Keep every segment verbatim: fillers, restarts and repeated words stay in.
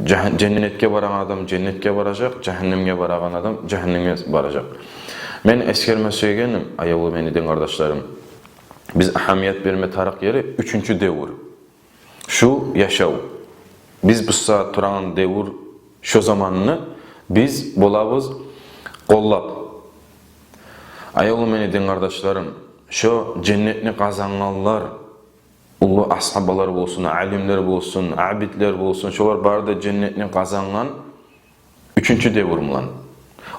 Жагь-, женнетге барагъан адам женнетге баражакъ, жагьаннемге барагъан адам жагьаннемге баражакъ. Мен эсгерме сюегеним, аявлу мени дин къардашларым, биз агьамият берме тарыкъ ери уьчюнчю девюр. Шу яшав. Биз бу сагьат турагъан девюр, шо заманны биз болабыз къоллап. Аявлу мени дин къардашларым, шо женнетни къазангъанлар, уллу асгьабалар болсун, алимлер болсун, абидлер болсун, шолар бары да женнетни къазангъан уьчюнчю девюр булан.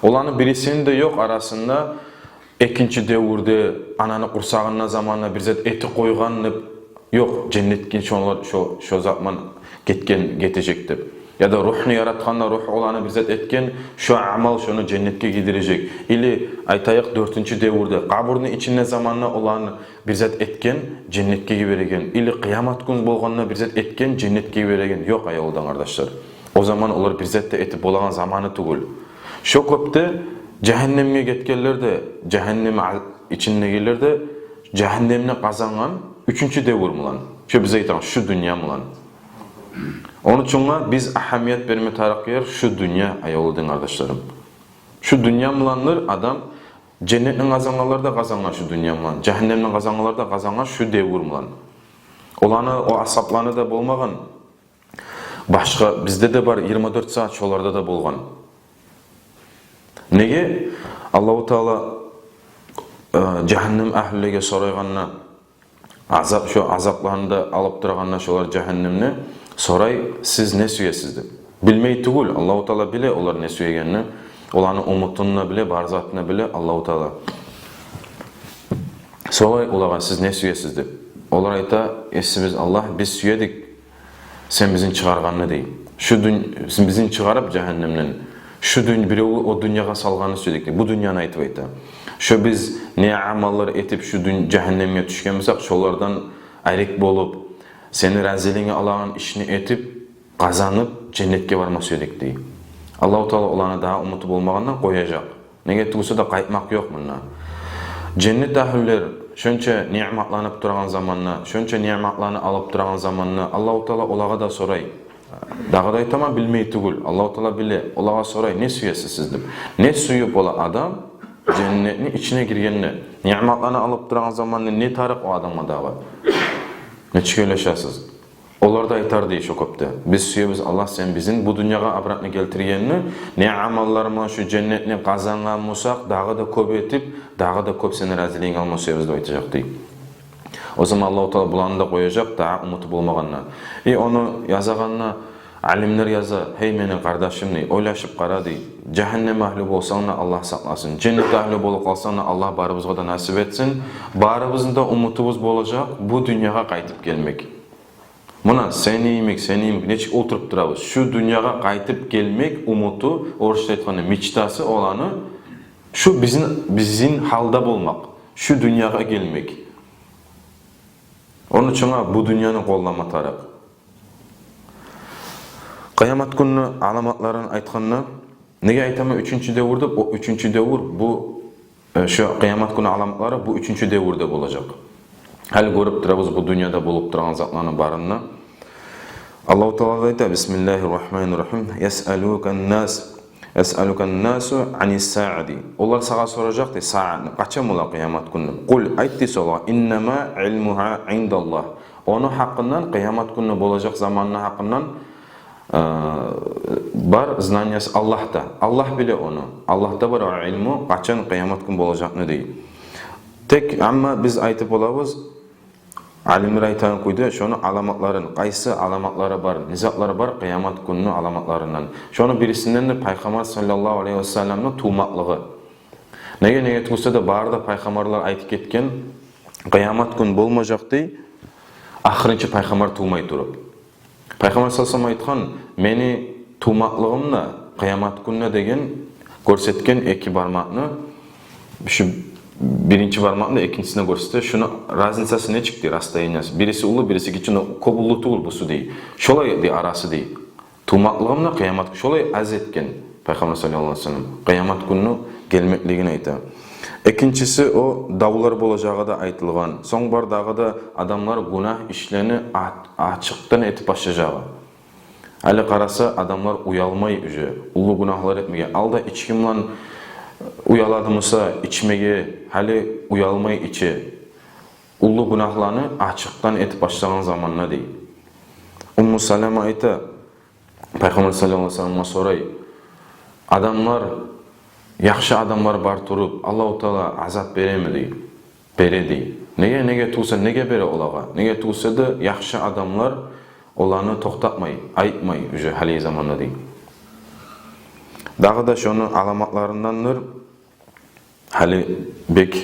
Оланы бирисини де ёкъ арасында экинчи девюрде, ананы къурсагъында заманда бир зат этип къойгъан деп, ёкъ, женнетге шолар, шо, шо заман гетген, гетежек деп. Яда ругьну яратгъанда ругь оланы бир зат этген, шо амал шону женнетге гийирежек. Или, айтайыкъ, дёртюнчю девюрде, къабурну ичинде заманда оланы бир зат этген, женнетге гийиреген. Или къыямат гюн болгъанда бир зат этген, женнетге гийиреген. Ёкъ, аявлу дин къардашлар. О заман олар бир зат да этип болагъан заманы тюгюл. Шо кюйде жагьаннемге гетгенлер де, жагьаннем ал-, ичиндегилер де жагьаннемни къазангъан уьчюнчю девюр булан. Шо биз айтагъан шу дюнья булан. Ону учун да биз агьамият берме тарыкъ ер шу дюнья, аявлу дин къардашларым. Шу дюнья буландыр адам женнетни къазангъанлар да къазангъан шу дюнья булан, жагьаннемни къазангъанлар да къазангъан шу девюр булан. Оланы, о асгьабланы да болмагъан. Башгъа, бизде де бар, йигирма дёрт сагьат шоларда да болгъан. Неге? Аллагьу Таала, э, жагьаннем агьлюлеге сорайгъанда, азап, шо азапланы да алып турагъанда шолар жагьаннемни, сорай: «Сиз не сюесиз?» — деп. Билмей тюгюл, Аллагьу Таала биле олар не сюегенни, оланы умутун да биле, бар затын да биле Аллагьу Таала. Сорай олагъа: «Сиз не сюесиз?» — деп. Олар айта: «Есибиз Аллагь, биз сюедик сен бизин чыгъаргъанны», — дей. «Шу дюнь-, сен бизин чыгъарып жагьаннемден, шу дюнь-, биревню о дюньягъа салгъанны сюедик», — дей. Бу дюньяны айтып айта. «Шу биз не амаллар этип шу дюнь-, жагьаннемге тюшген бусакъ, шолардан арек болуп, сени разилигинг алагъан ишни этип, къазанып, женнетге барма сюедик», — дей. Аллагьу Таала оланы дагъы умуту болмагъандан къояжакъ. Неге тюгюл де къайтмакъ ёкъ мунда. Женнет агьлюлер шонча ниъматланып турагъан заманда, шонча ниъматланы алып турагъан заманда Аллагьу Таала олагъа да сорай. Дагъы да айтаман, билмей тюгюл, Аллагьу Таала биле, олагъа сорай: «Не сюесиз сиз?» — деп. Не сюе бола адам женнетни ичине гиргенде, ниъматланы алып турагъан заманда не тарыкъ о адамгъа дагъы? Нечик ойлашасыз? Олар да айтар дей шо кюйде: «Биз сюебиз, Аллагь, сен бизин бу дюньягъа обратно гелтиргенни, не амаллар булан шу женнетни къазангъан бусакъ, дагъы да кёп этип, дагъы да кёп сени разилигинг алма сюебиз», — деп айтажакъ дей. О заман Аллагьу Таала буланы да къояжакъ, дагъы умуту болмагъанда. И ону язагъанда алимлер яза: «Гьей мени къардашым, — дей, — ойлашып къара, — дей, — жагьаннем агьлю болсанг да, Аллагь сакъласын, женнет агьлю болуп къалсанг да, Аллагь барыбызгъа да насип этсин. Барыбызны да умутубуз болажакъ бу дюньягъа къайтып гелмек». Муна сени йимик, сени йимик нечик олтуруп турабыз. Шу дюньягъа къайтып гелмек умуту, орусча айтгъанда, мечтасы оланы, шу бизин, бизин гьалда болмакъ, шу дюньягъа гелмек. Ону учун да бу дюньяны къоллама тарыкъ. Къыямат гюнню аламатларын айтгъанда, неге айтаман уьчюнчю девюр деп? О уьчюнчю девюр бу, э, шо къыямат гюнню аламатлары бу уьчюнчю девюрде болажакъ. Гьали гёрюп турабыз бу дюньяда болуп турагъан затланы барын да. Аллагьу Таала айта: «Бисмиллагьи ррагьмани ррагьим. Ясъалука ннас, ясъалука ннасу ани ссаъати». Олар сагъа соражакъ дей саъатны, къачан бола къыямат гюнню. «Къул», айт дей сен олагъа: «Иннама илмугьа индаллагь». Ону гьакъындан, къыямат гюнню болажакъ заманны гьакъындан, э, бар знаниясы Аллагьда. Аллагь биле ону. Аллагьда бар о илму, къачан къыямат гюн болажакъны дей. Тек амма биз айтып болабыз, алимлер айтагъан кюйде, шону аламатларын, къайсы аламатлары бар, не затлары бар къыямат гюнню аламатларындан. Шону бирисинден де Пайхаммар саллаллагьу алайгьи васалламны тувмакълыгъы. Неге, неге тюгюл де бары да пайхаммарлар айтып гетген, къыямат гюн болмажакъ дей, ахырынчы пайхаммар тувмай туруп. Пайхаммар саллаллагьу алайгьи васаллам айтгъан: «Мени тувмакълыгъым да, къыямат гюн де», — деген, гёрсетген эки бармакъны, шу биринчи бармакъны да экинчисине гёрсете. Шуну разницасы нечик дей, расстояниясы? Бириси уллу, бириси гиччи, но кёп уллу тюгюл бусу дей. Шолай дей арасы дей. Тувмакълыгъым да, къыямат, шолай аз этген Пайхаммар саллаллагьу алайгьи васаллам къыямат гюнню гелмеклигин айта. Экинчиси, о давлар болажагъы да айтылгъан. Сонг бар дагъы да адамлар гюнагь ишлени а-, ачыкъдан этип башлажагъы. Гьали къараса, адамлар уялмай уже уллу гюнагьлар этмеге. Алда ички булан уяла эди буса ичмеге, гьали уялмай иче. Уллу гюнагьланы ачыкъдан этип башлагъан заманда, дей. Умму Салама айта, Пайхаммар саллаллагьу алайгьи ва салламгъа сорай: «Адамлар, яхшы адамлар бар туруп, Аллагьу Таала азап береми?» — дей. «Бере», — дей. Неге, неге тюгюл эсе, неге бере олагъа? Неге тюгюл эсе де, яхшы адамлар оланы токътатмай, айтмай уже гьали заманда, дей. Дагъы да шону аламатларындандыр, гьали бек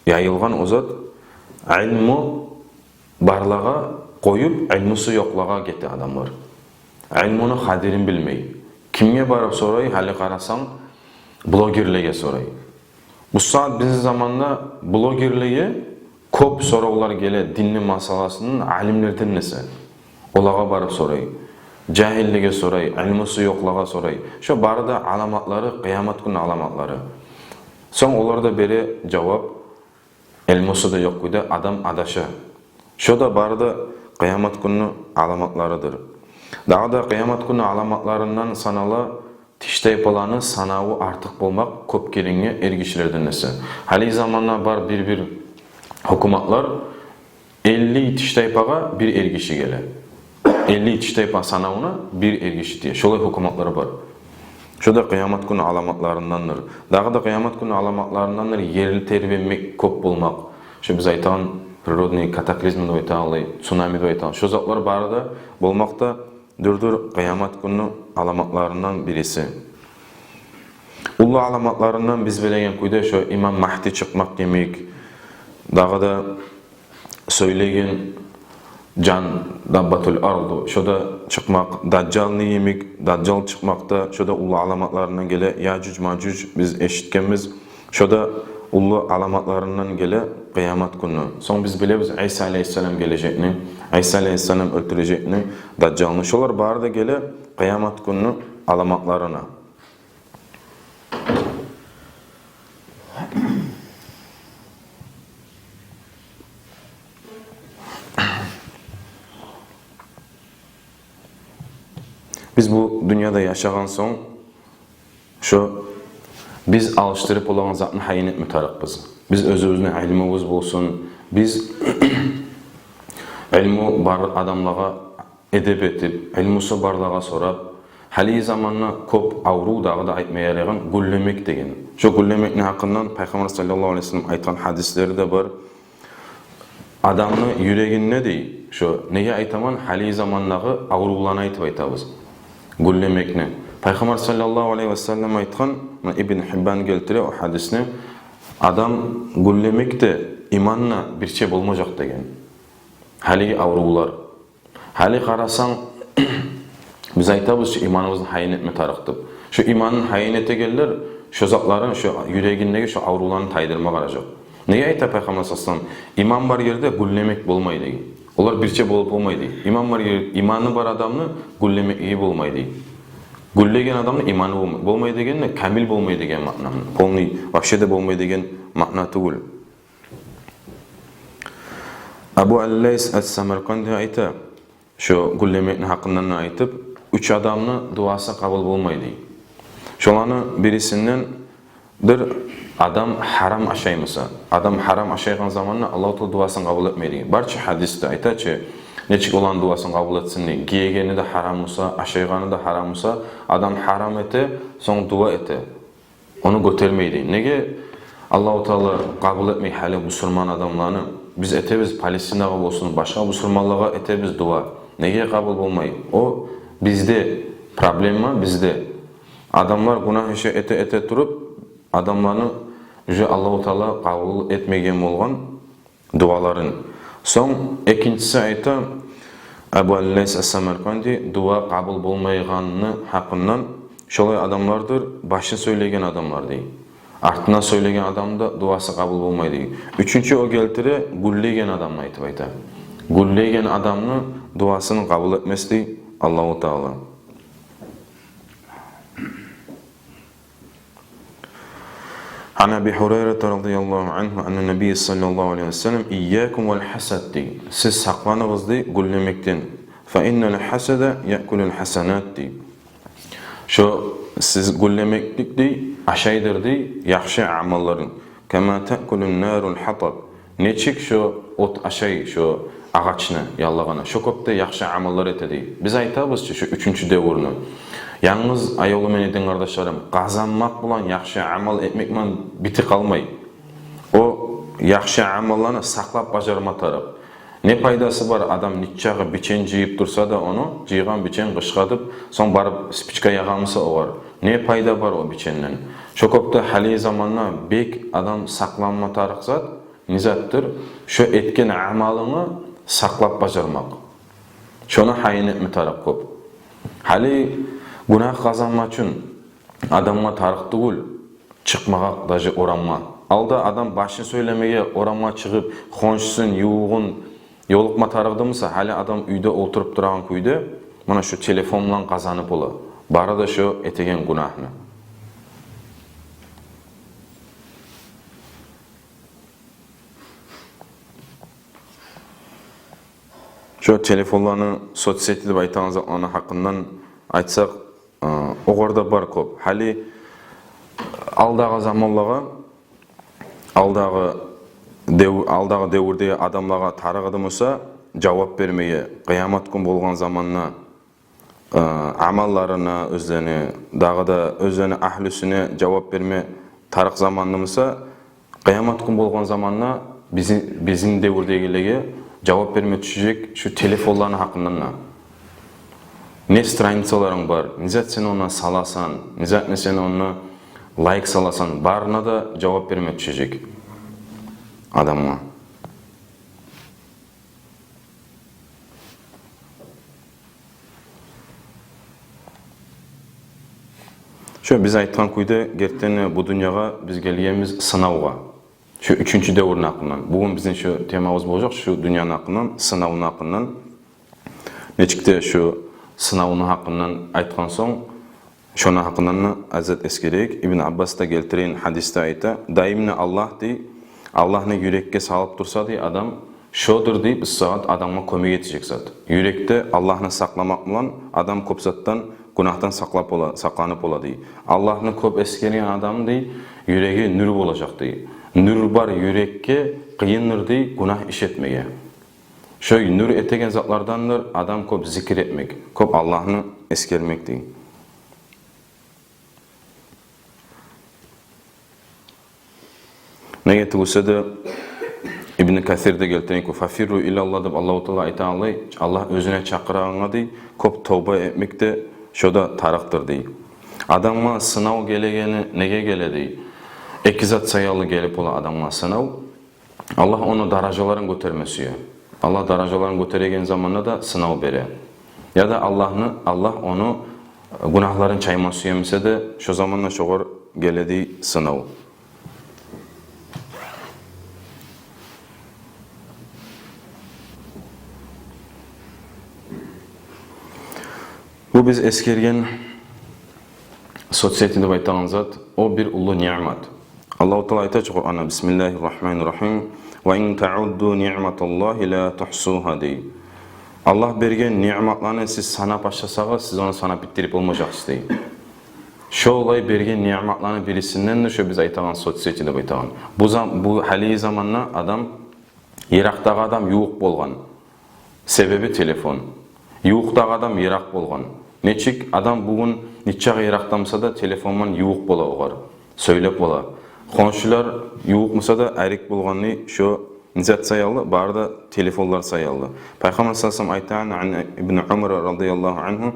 яйылгъан о зат, илму барлагъа къоюп, илмусу ёкълагъа гете адамлар. Илмуну къадирин билмей. Кимге барып сорай, гьали къарасанг, блогерлеге сорай. Бу сагьат бизин заманда блогерлеге кёп соравлар геле динни масъаласындан алимлерден эсе. Олагъа барып сорай. Жагьиллеге сорай, илмусу ёкълагъа сорай. Шо бары да аламатлары, къыямат гюнню аламатлары. Сонг олар да бере жавап, илмусу да ёкъ кюйде адам адаша. Шо да бары да къыямат гюнню аламатларыдыр. Дагъы да къыямат гюнню аламатларындан санала тиштайпаланы санаву артыкъ болмакъ кёп гелеген эргишилерден эсе. Гьали заманда бар бир-бир гьукуматлар, элли тиштайпагъа бир эргиши геле. Элли тиштайпа санавуна бир эргиши тие. Шолай гьукуматлар бар. Шо да къыямат гюнню аламатларындандыр. Дагъы да къыямат гюнню аламатларындандыр ерни тербенмек кёп болмакъ. Шо биз айтагъан природный катаклизм деп айтагъан, цунами деп айтагъан. Шо затлар бары да болмакъ да дюрдюр къыямат гюнню аламатларындан бириси. Уллу аламатларындан биз билеген кюйде шо имам Магьди чыкъмакъ йимик, дагъы да сёйлейген жан, даббатул арду, шо да чыкъмакъ, Дажжалны йимик, Дажжал чыкъмакъ да, шо да уллу аламатларындан геле, Яжуж, Мажуж биз эшитгенбиз. Шо да уллу аламатларындан геле къыямат гюнню. Сонг биз билебиз Иса алейгьиссалам гележекни, Иса алейгьиссалам оьлтюрежекни, Дажжалны. Шолар бары да геле къыямат гюнню аламатларына. Биз бу дюньяда яшагъан сонг, шо биз алышдырып болагъан затны гьайын этме тарыкъбыз. Биз оьзюбюзню илмубуз болсун, биз илму бар адамлагъа эдеп этип, илмусу барлагъа сорап. Гьали заманда кёп аврув, дагъы да айтма ярайгъан, гюллемек деген. Шо гюллемекни гьакъындан Пайхаммар саллаллагьу алайгьи ва саллам айтгъан гьадислери де бар. Адамны юрегинде, дей, шо, неге айтаман, гьали замандагъы аврувланы айтып айтабыз. Гюллемекни. Пайхаммар саллаллагьу алайгьи ва саллам айтгъан, муна Ибн Гьиббан гелтире о гьадисни, адам гюллемек де, иман да бирче болмажакъ деген. Гьалиги аврувлар. Гьали къарасанг, биз айтабыз чы, иманыбызны гьайын этме тарыкъ деп. Шо иманын гьайын этегенлер шо затларын, шо юрегиндеги шо аврувланы тайдырма къаражакъ. Неге айта Пайхаммар саллаллагьу алайгьи ва саллам, иман бар ерде гюллемек болмай деген. Олар бирче болуп болмай деген. Иман бар ер, иманы бар адамны гюллемеги болмай деген. Гюллеген адамны иманы болмай, болмай дегени де камил болмай деген маъна. Полный, вообще де болмай деген маъна тюгюл. Абу Аль-Лайс ас-Самаркъанди айта, шо гюллемекни гьакъындан да айтып, уьч адамны дуасы къабул болмай дей. Шоланы бирисинден: бир адам гьарам ашаймыса, адам гьарам ашайгъан заманда Аллагьу Таала дуасын къабул этмей дей. Бар чы гьадисде айта чы, нечик оланы дуасын къабул этсин дей. Гиегени де гьараммыса, ашайгъаны да гьараммыса, адам гьарам эте, сонг дуа эте. Ону гётермей дей. Неге Аллагьу Таала къабул этмей гьали бусурман адамланы? Биз этебиз, Палестинагъа болсун, башгъа бусурманлагъа этебиз дуа. Неге къабул болмай? О бизде проблема, бизде. Адамлар гюнагь иши эте-эте туруп, адамланы уже Аллагьу Таала къабул этмеген болгъан дуаларын. Сонг экинчиси айта, Абу Аль-Лайс ас-Самаркъанди дуа къабул болмайгъанны гьакъындан: шолай адамлардыр башын сёйлеген адамлар дей. Артына сёйлеген адамны да дуасы къабул болмай дей. Уьчюнчю о гелтире, гюллеген адамны айтып айта. Гюллеген адамны дуасын къабул этмес дей Аллагьу Таала. Ан Аби Гьурайрата радияллагьу ангьу анна набий саллаллагьу алайгьи ва саллам: «Ийякум валь хьасад», — дей. Сиз сакъланыгъыз дей гюллемекден. «Фа иннал хасада яъкулул хасанат», — дей. Шо сиз гюллемеклик, дей, ашайдыр, дей, яхшы амалларын. «Кама таъкулун нарул хатаб». Нечик шо от ашай шо агъачны яллагъанда, шо кюйде яхшы амаллар эте, дей. Биз айтабыз чы шо уьчюнчю девюрню. Янгыз, аявлу мени дин къардашларым, къазанмакъ булан, яхшы амал этмек булан битип къалмай. О яхшы амалланы сакълап бажарма тарыкъ. Не пайдасы бар адам нечакъы бичен жыйып турса да, ону жыйгъан бичен къышкъатып, сонг барып спичка ягъа буса огъар? Не пайда бар о биченден? Шо кюйде гьали заманда бек адам сакъланма тарыкъ зат не затдыр? Шо этген амалынгны сакълап бажармакъ. Шону гьайын этме тарыкъ кёп. Гьали гюнагь къазанма учун адамгъа тарыкъ тюгюл чыкъмагъа даже орамгъа. Алда адам башын сёйлемеге орамгъа чыгъып, хоншусун, ювугъун ёлукъма тарыкъ эди буса, гьали адам уьйде олтуруп турагъан кюйде, муна шо телефон булан къазанып бола бары да шо этеген гюнагьны. Шо телефонланы, соцсети деп айтагъан затланы гьакъындан айтсакъ, э, огъар да бар кёп. Гьали алдагъы заманлагъа, алдагъы дев-, алдагъы девюрдеги адамлагъа тарыкъ эди буса жавап бермеге, къыямат гюн болгъан заманда, э, амалларына оьзлени, дагъы да оьзлени агьлюсюне жавап берме тарыкъ заманды буса, къыямат гюн болгъан заманда бизин, бизин девюрдегилеге жавап берме тюшежек шо телефонланы гьакъындан да. Не страницаларынг бар, не зат сен онда саласан, не зат не сен онда лайк саласан, барына да жавап берме тюшежек адамгъа. Шо биз айтгъан кюйде, гертиден де, бу дюньягъа биз гелгенбиз сынавгъа. Шо уьчюнчю девюрню гьакъындан. Бугюн бизин шо темабыз болажакъ, шо дюньяны гьакъындан, сынавну гьакъындан. Нечик де шо сынавну гьакъындан айтгъан сонг, шону гьакъындан да аз зат эсгерейик. Ибн Аббас да гелтиреген гьадисде айта: «Даимни Аллагь, — дей, — Аллагьны юрекге салып турса, — дей, — адам, шодур, — дей, — бу сагьат адамгъа кёмек этежек зат». Юрекде Аллагьны сакъламакъ булан адам кёп затдан, гюнагьдан сакълап бола, сакъланып бола, дей. Аллагьны кёп эсгерген адам, дей, юреги нюр болажакъ, дей. Нюр бар юрекге къыйындыр, дей, гюнагь иш этмеге. Шо нюр этеген затлардандыр адам кёп зикир этмек, кёп Аллагьны эсгермек, дей. Неге тюгюлсе де, Ибн Касир де гелтирген кюй, «Фафирру илаллагь» деп Аллагьу Таала айтагъанлай, Аллагь оьзюне чакъырагъангъа, дей, кёп товба этмек де шо да тарыкъдыр, дей. Адамгъа сынав гелегени неге геле, дей? Эки зат саялы гелип бола адамгъа сынав. Аллагь ону даражаларын гётерме сюе. Аллагь даражаларын гётереген заманда да сынав бере. Яда Аллагьны, Аллагь ону гюнагьларын чайма сюе буса да, шо заманда шогъар геле, дей, сынав. Бу биз эсгерген соцсети деп айтагъан зат, о бир уллу ниъмат. Аллагьу Таала айта чы Къуранда: «Бисмиллагьи ррагьмани ррагьим. Ва ин таъудду ниъматаллагьи ла тугьсугьа», — дей. Аллагь берген ниъматланы сиз санап башласагъыз, сиз ону санап битдирип болмажакъсыз, дей. Шолай берген ниъматланы бирисиндендир шо биз айтагъан соцсети деп айтагъан. Бу зам-, бу гьалиги заманда адам, йыракъдагъы адам ювукъ болгъан. Себеби телефон. Ювукъдагъы адам йыракъ болгъан. Нечик адам бугюн нечакъы йыракъда буса да, телефон булан ювукъ бола огъар. Сёйлеп бола. Хоншулар ювукъ буса да, арек болгъаны шо не зат саялы, бары да телефонлар саялы. Пайхаммар саллаллагьу алайгьи ва саллам айта, ан Ибн Умар радияллагьу ангьу,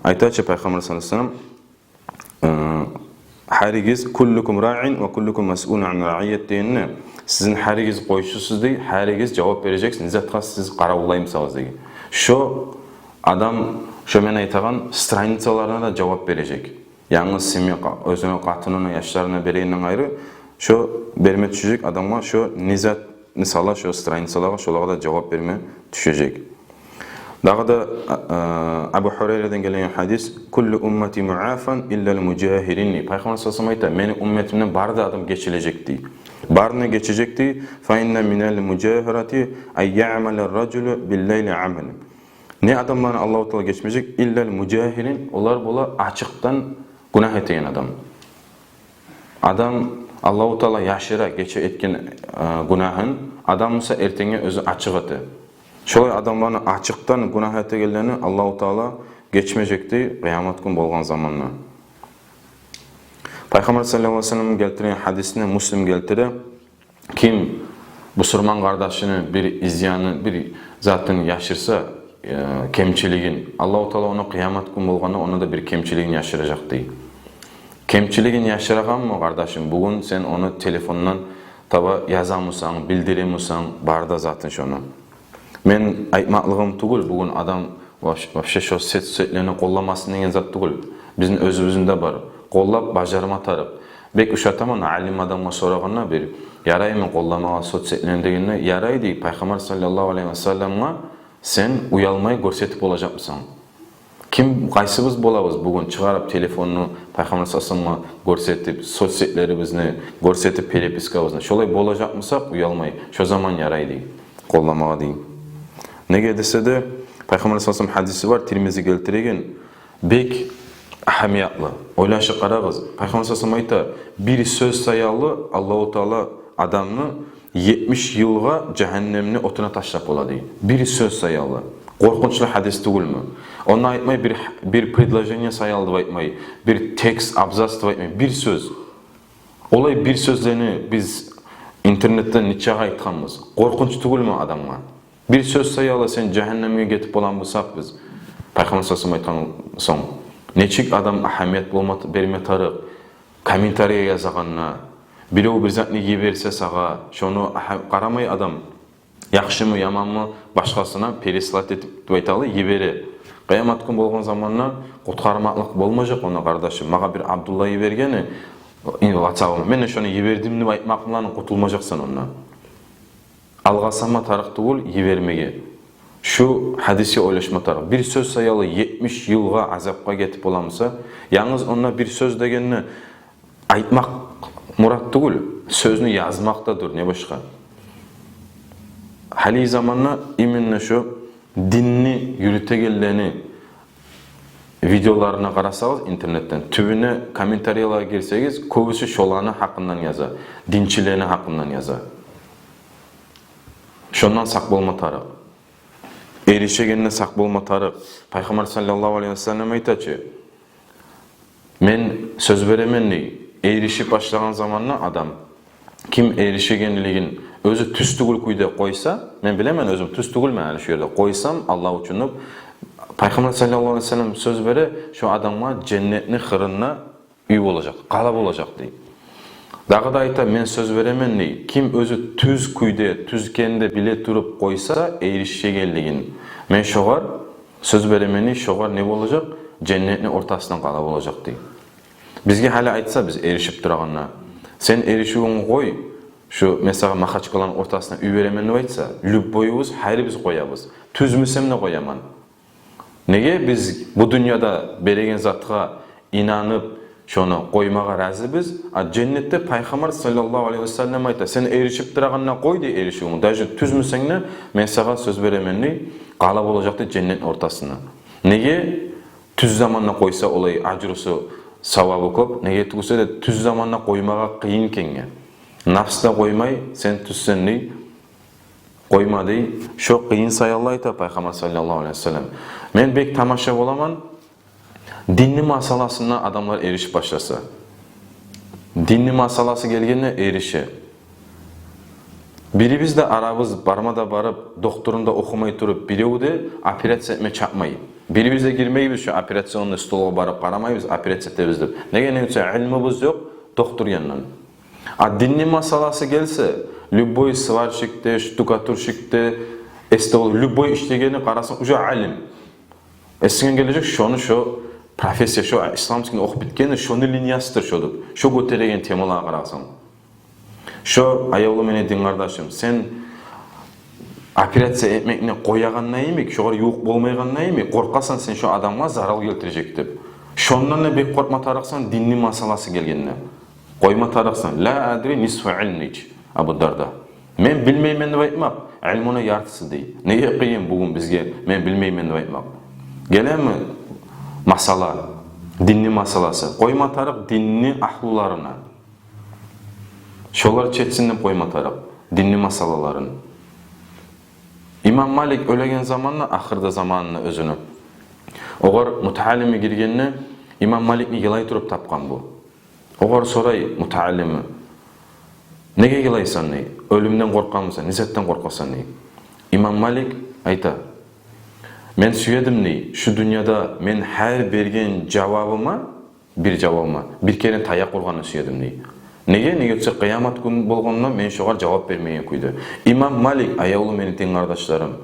айта чы Пайхаммар саллаллагьу алайгьи ва саллам, э, гьаригиз, «Куллукум раъин ва куллукум масъулун ан раъиятигьи», дегенде, сизин гьаригиз къойчусуз, дей, гьаригиз жавап бережексиз, не затгъа сиз къаравуллаймысагъыз, деген. Шо адам, шо мен айтагъан страницаларына да жавап бережек. Янгыз семья къа-, оьзюню къатынына, яшларына берегенден къайры, шо берме тюшежек адамгъа, шо не зат, мисала, шо страницалагъа, шолагъа да жавап берме тюшежек. Дагъы да, а, а, Абу Гьурайрадан гелген гьадис: «Куллу уммати муафан иллал мужагьирин», — дей. Пайхаммар саллаллагьу алайгьи ва саллам айта: «Мени умметимден бары да адам гечилежек», — дей. Барына гечежек, дей. «Фа инна минал мужагьирати ан яъмала ражулу биллайли амалан». Не адамланы Аллагьу Таала гечмежек? Иллал мужагьирин, олар бола ачыкъдан гюнагь этеген адам. Адам Аллагьу Таала яшыра гече этген, э, гюнагьын, адам буса эртенге оьзю ачыкъ эте. Шолай адамланы ачыкъдан гюнагь этегенлени Аллагьу Таала гечмежек дей къыямат гюн болгъан заманда. Пайхаммар саллаллагьу алайгьи ва саллам гелтирген гьадисни Муслим гелтире. Ким бусурман къардашыны бир изъянын, бир затын яшырса, э, кемчилигин, Аллагьу Таала ону къыямат гюн болгъанда ону да бир кемчилигин яшыражакъ дей. Кемчилигин яшырагъанмы, къардашым, бугюн сен ону телефондан таба язамысан, билдиремисен, бар да затын шону. Мен айтмакълыгъым тюгюл, бугюн адам вообще, вообще шо соцсетлени къолламасын деген зат тюгюл. Бизин оьзюбюзню де бар. Къоллап бажарма тарыкъ. Бек ушатаман алим адамгъа сорагъанда бир, яраймы къолламагъа соцсетлени дегенде, ярай дей, Пайхаммар саллаллагьу алайгьи ва салламгъа сен уялмай гёрсетип болажакъмысан? Ким, къайсыбыз болабыз бугюн чыгъарып телефонну Пайхаммар саллаллагьу алайгьи ва салламгъа гёрсетип, соцсетлерибизни гёрсетип, перепискабызны? Шолай болажакъмысакъ, уялмай, шо заман ярай дей къолламагъа дей. Неге десе де, Пайхаммар саллаллагьу алайгьи ва саллам гьадиси бар, Тирмизи гелтиреген, бек агьамиятлы. Ойлашып къарагъыз. Пайхаммар саллаллагьу алайгьи ва саллам айта, бир сёз саялы Аллагьу Таала адамны етмиш йылгъа жагьаннемни отуна ташлап бола дей. Бир сёз саялы. Къоркъунчлу гьадис тюгюлмю? Ону айтмай, бир, бир предложение саялы деп айтмай, бир текст, абзац деп айтмай, бир сёз. Олай бир сёзлени биз интернетден нечакъы айтгъанбыз. Къоркъунч тюгюлмю адамгъа? Бир сёз саялы сен жагьаннемге гетип боламы бусакъ биз? Пайхаммар саллаллагьу алайгьи ва саллам айтгъан сонг, нечик адам агьамият болма, берме тарыкъ? Комментарий язагъанда, бирев бир затны йиберсе сагъа, шону агьа-, къарамай адам, яхшымы, яманмы, башгъасына переслать этип деп айталы, йибере. Къыямат гюн болгъан заманда къутгъармакълыкъ болмажакъ онда, къардашым. Магъа бир Абдулла йибергени, э, ватсабыма, мен де шону йибердим деп айтмакъ булан къутулмажакъсан онда. Алгъасама тарыкъ тюгюл йибермеге. Шу гьадисге ойлашма тарыкъ. Бир сёз саялы етмиш йылгъа азапгъа гетип боламыса, янгыз онда бир сёз дегенни айтмакъ мурат тюгюл, сёзню язмакъ да дюр, не башгъа. Гьали заманда именно шу динни юрютегенлени видеоларына къарасагъыз интернетден, тюбюне комментарийлагъа гирсегиз, кёбюсю шоланы гьакъындан яза, динчилени гьакъындан яза. Шондан сакъ болма тарыкъ. Эришегенде сакъ болма тарыкъ. Пайхаммар саллаллагьу алайгьи ва саллам айта чы, мен сёз беремен дей, эришип башлагъан заманда адам, ким эришегенлигин оьзю тюз тюгюл кюйде къойса, мен билемен, оьзюм тюз тюгюлмен, гьали шу ерде къойсам Аллагь учун деп, Пайхаммар саллаллагьу алайгьи ва саллам сёз бере, шо адамгъа женнетни къырында уьй болажакъ, къала болажакъ дей. Дагъы да айта, мен сёз беремен дей, ким оьзю тюз кюйде, тюз экенни де биле туруп къойса эришегенлигин, мен шогъар сёз беремен дей, шогъар не болажакъ? Женнетни ортасында къала болажакъ дей. Бизге гьали айтса, биз эришип турагъанда, сен эришивюнгню къой, шу, мен сагъа Махачкъаланы ортасына уьй беремен деп айтса, любойубуз, гьарибиз къоябыз. Тюзмюсем де къояман. Неге биз бу дюньяда береген затгъа инанып, шону къоймагъа разибиз, а женнетде Пайхаммар саллаллагьу алайгьи ва саллам айта, сен эришип турагъанда къой дей эришивюнгню, даже тюзмюсенг де, мен сагъа сёз беремен дей, къала болажакъ дей женнетни ортасында. Неге? Тюз заманда къойса, олай ажрусу, савабы кёп. Неге тюгюлсе де, тюз заманда къоймагъа къыйын экенге. Напс да къоймай, сен тюзсен дей, къойма дей. Шо къыйын саялы айта Пайхаммар саллаллагьу алайгьи ва саллам. Мен бек тамаша боламан, динни масъаласында адамлар эришип башласа. Динни масъаласы гелгенде эрише. Бирибиз де арабыз барма да барып, докторун да охумай туруп, бирев де операция этме чапмай. Бирибиз де гирмейбиз шо операционный столгъа барып, къарамайбыз, операция этебиз деп. Неге десе, илмубуз ёкъ доктор янындан. А динни масъаласы гелсе, любой сварщик де, штукатурщик де, эсде бол, любой ишлегенни къарасанг, уже алим. Эсинге гележек, шону шо профессия, шо исламскийни охуп битгени, шону линиясыдыр шо деп. Шо гётереген темалагъа къарасанг. Шо, аявлу мени дин къардашым, сен операция этмекни къоягъанда йимик, шогъар ювукъ болмайгъанда йимик, къоркъасан сен шо адамгъа зарал гелтирежек деп. Шондан да бек къоркъма тарыкъсан динни масъаласы гелгенде. Къойма тарыкъсан. Ла адри нисфу илми, Абу Дарда. Мен билмеймен деп айтмакъ. Илмуну яртысы дей. Неге къыйын бугюн бизге «мен билмеймен» деп айтмакъ? Гелеми масъала, динни масъаласы. Къойма тарыкъ динни агьлуларына. Шолар чечсин деп къойма тарыкъ динни масъалаларын. Имам Малик оьлеген заманда, ахырда заманында оьзюню, огъар мутаалими гиргенде, имам Маликни йылай туруп тапгъан бу. Огъар сорай мутаалими: «Неге йылайсан?» – дей. «Оьлюмден къоркъамысан, не затдан къоркъасан?» – дей. Имам Малик айта: «Мен сюедим, – дей, – шу дюньяда мен гьар берген жавабыма, бир жавабыма бир керен таякъ ургъанны сюедим», – дей. Неге? Неге десе, къыямат гюн болгъанда мен шогъар жавап бермеген кюйде. Имам Малик, аявлу мени дин къардашларым,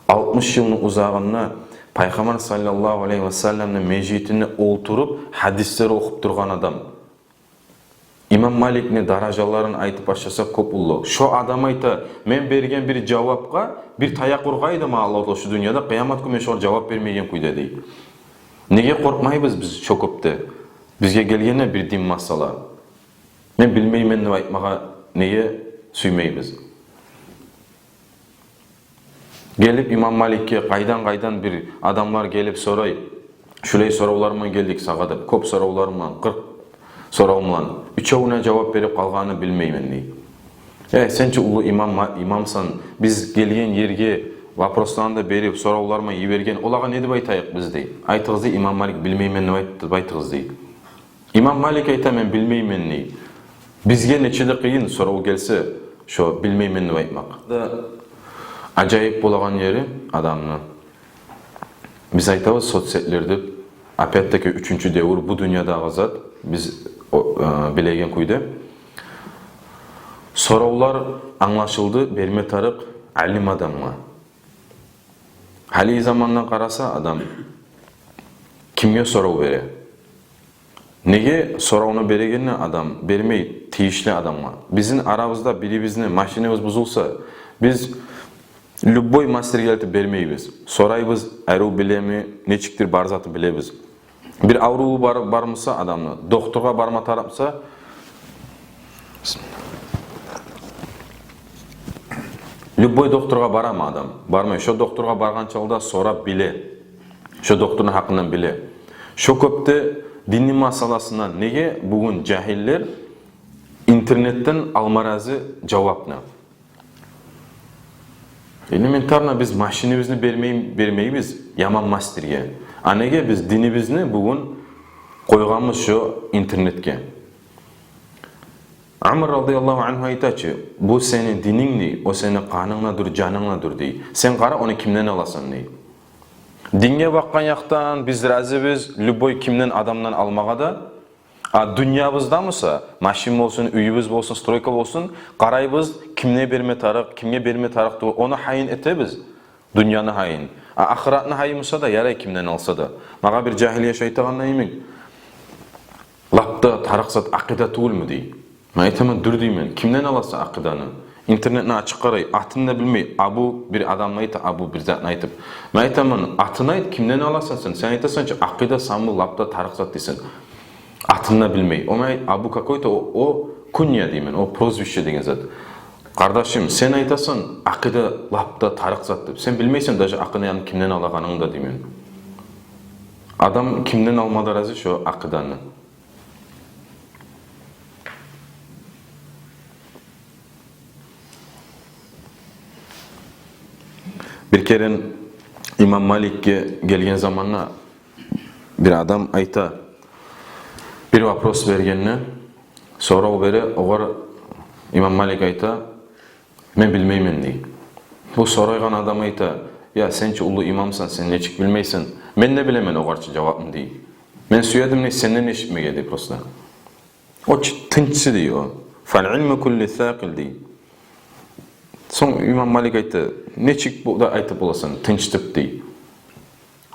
алтмыш йылны узагъында Пайхаммар саллаллагьу алайгьи васалламны межитинде олтуруп, гьадислер охуп тургъан адам. Имам Маликни даражаларын айтып башласакъ, кёп уллу. Шо адам айта: «Мен берген бир жавапгъа бир таякъ ургъа эди магъа Аллагьу Таала шу дюньяда, къыямат гюн мен шогъар жавап бермеген кюйде», – дей. Неге къоркъмайбыз биз шо кёпде? Бизге гелгенде бир дин масъала, «мен билмеймен» деп айтмагъа неге сюймейбиз? Гелип имам Маликге къайдан-къайдан бир адамлар гелип сорай: «Шулай соравлар булан гелдик сагъа», – деп, кёп соравлар булан, къыркъ сорав булан. Уьчевюне жавап берип къалгъанын: «Билмеймен», – дей. Э, сен чи уллу имам, имамсан, биз гелген ерге вопросланы да берип, соравлар булан йиберген, олагъа не деп айтайыкъ биз, – дей. – Айтыгъыз, – дей, – имам Малик «билмеймен» деп айтды деп айтыгъыз, – дей. Имам Малик айта: «Мен билмеймен», – дей. Бизге нече де къыйын сорав гелсе, шо «билмеймен» деп айтмакъ. Да ажайып болагъан ери адамны, биз айтабыз, соцсетлер деп, опять-таки уьчюнчю девюр, бу дюньядагъы зат, биз о, э, билеген кюйде. Соравлар англашылды, берме тарыкъ алим адамгъа. Гьали замандан къараса адам, кимге сорав бере? Неге соравну берегенде адам бермей тийишли адамгъа? Бизин арабызда бирибизни машинабыз бузулса, биз любой мастерге элтип бермейбиз. Сорайбыз, арив билеми, нечикдир бар затын билебиз. Бир авруву бар, бармыса адамны, докторгъа барма тарыкъмыса, любой докторгъа барамы адам? Бармай. Шо докторгъа баргъанча да сорап биле. Шо докторну гьакъындан биле. Шо кёпде динни масъаласындан неге бугюн жагьиллер интернетден алма рази жавапны? Элементарно, биз машинабызны бермей, бермейбиз яман мастерге. А неге биз динибизни бугюн къойгъанбыз шо интернетге? Умар радияллагьу ангьу айта чы: «Бу сени дининг, – дей, – о сени къанынг да дюр, жанынг да дюр», – дей. «Сен къара, ону кимден аласан», – дей. Динге бакъгъан якъдан биз разибиз любой кимден, адамдан алмагъа да. А дюньябызда буса, машин болсун, уьюбюз болсун, стройка болсун, къарайбыз, кимге берме тарыкъ, кимге берме тарыкъ тюгюл, ону гьайын этебиз, дюньяны гьайын. А ахыратны гьайы буса да ярай, кимден алса да. Магъа бир жагьил яш айтагъанда йимик: «Лап да тарыкъ зат акъида тюгюлмю?» – дей. Мен айтаман: «Дюр, – деймен, – кимден аласан акъиданы?» Интернетни ачып къарай, атын да билмей, Абу бир адамны айта, Абу бир затны айтып. Мен айтаман: «Атын айт, кимден аласан сен? Сен айтасан чы, акъида самый лап да тарыкъ зат дейсен. Атын да билмей». О, мен айт-, Абу какой-то, о, о кунья деймен, о прозвище деген зат. «Къардашым, сен айтасан, акъида лап да тарыкъ зат деп. Сен билмейсен даже акъиданы кимден алагъанынгны да», – деймен. Адам кимден алма да рази шо акъиданы. Бир керен имам Маликге гелген заманда бир адам айта, бир вопрос бергенде, сорав бере, огъар имам Малик айта: «Мен билмеймен», – дей. Бу сорайгъан адам айта: «Я, сен чи уллу имамсан, сен нечик билмейсен? Мен де билемен огъар чы жавапны», – дей. «Мен сюедим, – дей, – сенден эшитмеге», – дей, просто. О чы-, тынчсы дей о. «Фал илму куллу сакъил», – дей. Сонг имам Малик айта: «Нечик бу да айтып боласан тынч деп?» – дей.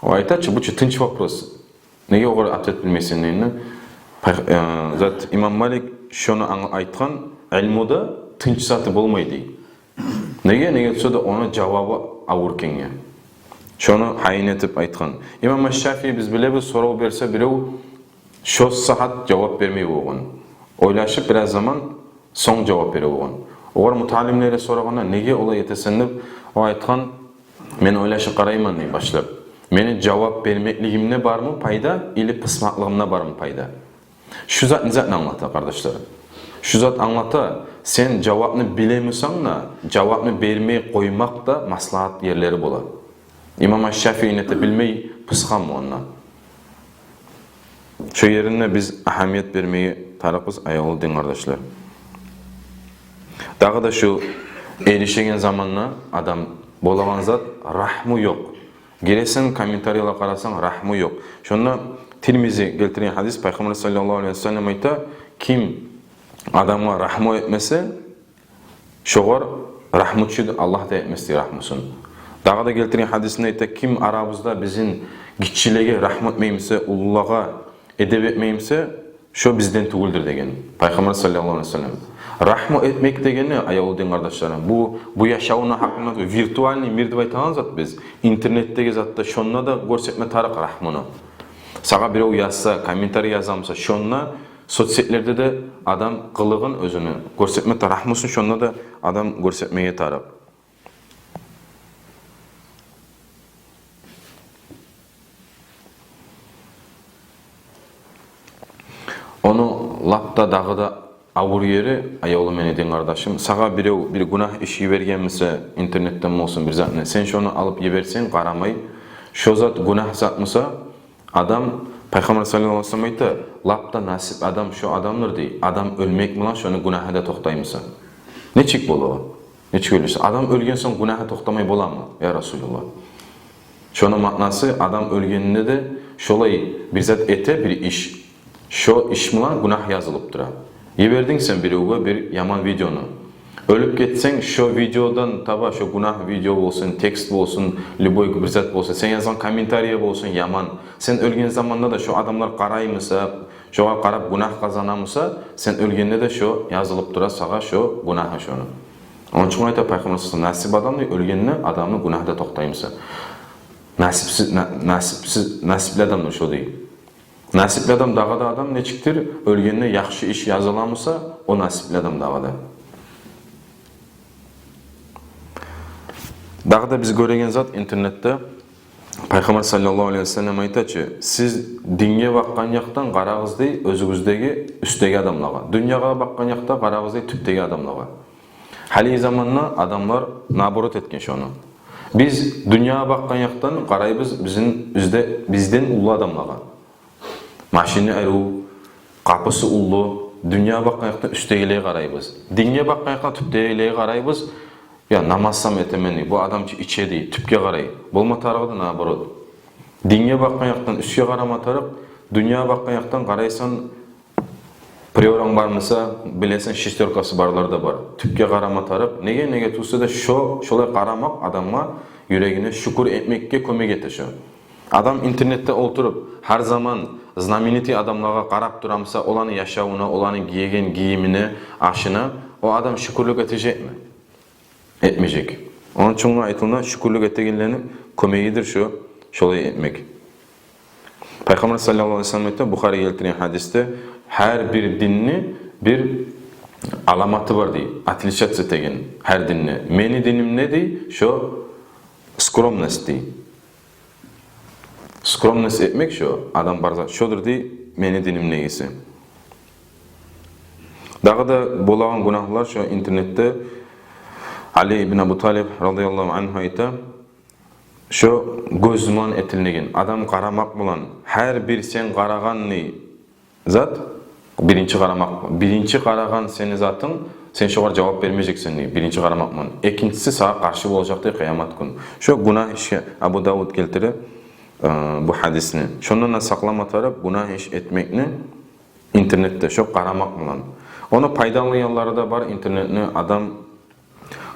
О айта чы: «Бу чу тынч вопрос. Неге огъар ответ билмейсен?» – дегенде, пай-, э, зат, имам Малик шону анг-, айтгъан: «Илмуда тынч заты болмай», – дей. Неге? Неге десе де, ону жавабы авур экенге. Шону гьайын этип айтгъан. Имам Шафии, биз билебиз, сорав берсе бирев, шо сагьат жавап бермей болгъан. Ойлашып бираз заман, сонг жавап бере болгъан. Огъар муталимлери сорагъанда, неге олай этесен деп, о айтгъан: «Мен ойлашып къарайман, – дей, – башлап, мени жавап бермеклигимде бармы пайда или пысмакълыгъымда бармы пайда?» Шу зат не затны англата, къардашлар? Шу зат англата, сен жавапны билемисен де, жавапны бермей къоймакъ да маслагьат ерлери бола. Имам аш-Шафии не эте, билмей пысгъанмы онда? Шо ерине биз агьамият бермеге тарыкъбыз, аявлу дин къардашлар. Дагъы да шу эришеген заманда адам болагъан зат — рагьму ёкъ. Гиресен, комментариялар къарасанг, рагьму ёкъ. Шонда Тирмизи гелтирген гьадис, Пайхаммар саллаллагьу алайгьи ва саллам айта: «Ким адамгъа рагьму этмесе, шогъар рагьмучу Аллагь да этмес», — дей, рагьмусун. Дагъы да гелтирген гьадисинде айта: «Ким арабызда бизин гиччилеге рагьму этмеймисе, уллулагъа эдеп этмеймисе, шо бизден тюгюлдюр», — деген Пайхаммар саллаллагьу алайгьи ва саллам. Рагьму этмек дегени, аявлу дин къардашларым, бу, бу яшавну гьакъында, виртуальный мир деп айтагъан зат биз. Интернетдеги затда, шонда да гёрсетме тарыкъ рагьмуну. Сагъа бирев язса, комментарий язамыса, шонда, соцсетлерде де адам къылыгъын, оьзюню гёрсетме та-, рагьмусун шонда да адам гёрсетмеге тарыкъ. Ону лап да дагъы да авур ери, аявлу мени дин къардашым, сагъа бирев бир гюнагь иш йибергенмисе, интернетден болсун, бир затны, сен шону алып йиберсенг, къарамай, шо зат гюнагь затмыса, адам, Пайхаммар саллаллагьу алайгьи ва саллам айта: «Лап да насип адам шо адамдыр, — дей, — адам оьлмек булан шону гюнагьы да токътаймыса». Нечик бола о? Нечик ойлашасыз? Адам оьлген сонг гюнагьы токътамай боламы, я Расулуллагь? Шону маънасы, адам оьлгенде де шолай бир зат эте, бир иш, шо иш булан гюнагь язылып тура. Йибердинг сен биревге бир яман видеону. Оьлюп гетсенг, шо видеодан таба, шо гюнагь видео болсун, текст болсун, любой бир зат болсун, сен язгъан комментарий болсун яман, сен оьлген заманда да шо адамлар къараймыса, шогъар къарап гюнагь къазанамыса, сен оьлгенде де шо язылып тура сагъа, шо гюнагьы шону. Ону учун айта Пайхаммар саллаллагьу алайгьи ва саллам: «Насип адам, — дей, — оьлгенде адамны гюнагьы да токътаймыса». Насипсиз, на-, насипсиз, насипли адам да шо, — дей. Насипли адам дагъы да адам нечикдир? Оьлгенде яхшы иш языламыса, о насипли адам дагъы да. Дагъы да биз гёреген зат интернетде, Пайхаммар саллаллагьу алайгьи ва саллам айта чы: «Сиз динге бакъгъан якъдан къарагъыз, — дей, — оьзюгюздеги уьстдеги адамлагъа. Дюньягъа бакъгъан якъда къарагъыз, — дей, — тюпдеги адамлагъа». Гьали заманда адамлар наоборот этген шону. Биз дюньягъа бакъгъан якъдан къарайбыз бизин уьзде-, бизден уллу адамлагъа. Машини арив, къапусу уллу, дюньягъа бакъгъан якъдан уьстдегилеге къарайбыз. Динге бакъгъан якъдан тюпдегилеге къарайбыз. «Я, намаз сам этемен, — дей, — бу адам чы иче», — дей, тюпге къарай. Болма тарыкъ эди наоборот. Динге бакъгъан якъдан уьстге къарама тарыкъ, дюньягъа бакъгъан якъдан къарайсан, приоранг бармыса, билесен, шестёркасы барлар да бар. Тюпге къарама тарыкъ. Неге, неге тюгюл де шо, шолай къарамакъ адамгъа, юрегине шюкюр этмекге кёмек эте шо. Адам интернетде олтуруп, гьар заман знаменитый адамлагъа къарап турамыса, оланы яшавуна, оланы гиеген гийимине, ашына, о адам шюкюрлюк этежекми? Этмежек. Ону учун айтылына, шюкюрлюк этегенлени кёмегидир шо, шолай этмек. Пайхаммар саллаллагьу алайгьи ва саллам айта, Бухари гелтирген гьадисде: «Гьар бир динни бир аламаты бар, — дей, — отличаться этеген гьар динни. Мени динимде, — дей, — шо скромность, — дей. — Скромность этмек шо, адам бар зат шодур, — дей, — мени динимдегиси». Дагъы да болагъан гюнагьлар шо интернетде. Али ибн Абу Талиб радияллагьу ангьу айта, шо гёз булан этилинеген, адам къарамакъ булан, гьар бир сен къарагъан, дей, зат, биринчи къарамакъ, биринчи къарагъан сени затынг, сен шогъар жавап бермежексен, дей, биринчи къарамакъ булан. Экинчиси сагъа къаршы болажакъ, дей, къыямат гюн. Шо гюнагь ишге, Абу Давуд гелтире, э, бу гьадисни. Шондан да сакълама тарыкъ гюнагь иш этмекни интернетде, шо къарамакъ булан. Ону пайдалы янлары да бар интернетни, адам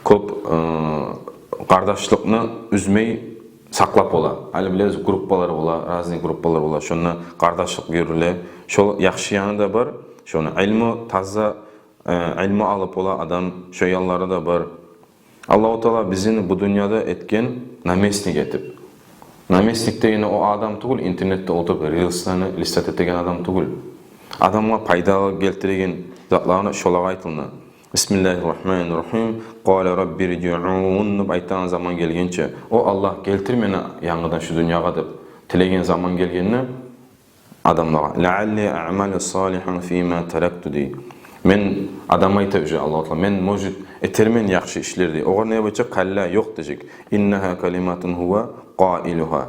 кёп, э, къардашлыкъны уьзмей сакълап бола. Гьали билебиз, группалар бола, разный группалар бола, шонда къардашлыкъ юрюле. Шо яхшы яны да бар. Шону илму таза, э, илму алып бола адам, шо янлары да бар. Аллагьу Таала бизин бу дюньяда этген наместник этип. Наместник дегени о адам тюгюл, интернетде олтуруп рилсланы листать этеген адам тюгюл. Адамгъа пайда гелтиреген затланы шолагъа айтылына. Бисмиллагьи ррагьмани ррагьим. «Къала рабби ржиъун» деп айтагъан заман гелгенче, «О Аллагь, гелтир мени янгыдан шу дюньягъа» деп тилеген заман гелгенде, адамлагъа, «Лаъалли аъмалу салигьан фима таракту» дей. Мен, адам айта уже, Аллагьу Таала, «Мен, может, этермен яхшы ишлер» дей. Огъар не деп айтажакъ? «Къалла», ёкъ дежек. «Иннагьа калиматун гьува къаилугьа».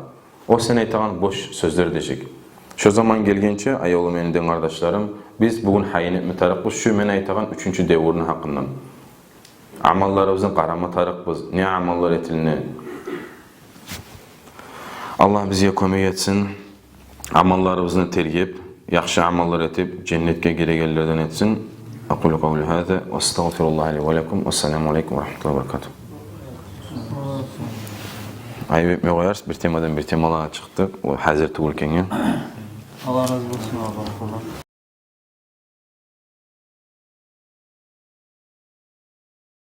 О сен айтагъан бош сёзлер дежек. Шо заман гелгенче, аявлу мени дин къардашларым, биз бугюн гьайын этме тарыкъбыз шу мен айтагъан уьчюнчю девюрню гьакъындан. Амалларыбызны къарама тарыкъбыз, не амаллар этилине. Аллагь бизге кёмек этсин, амалларыбызны тергеп, яхшы амаллар этип, женнетге гирегенлерден этсин. Акъулу къавли гьаза ва астагъфируллагьа ли ва лакум. Вассаламу алайкум ва рагьматуллагьи ва баракатугь. Айып этме къоярсыз, бир темадан бир темалагъа чыкъдыкъ. О гьазир тюгюл экенге. Аллагь рази болсун, Аллагь.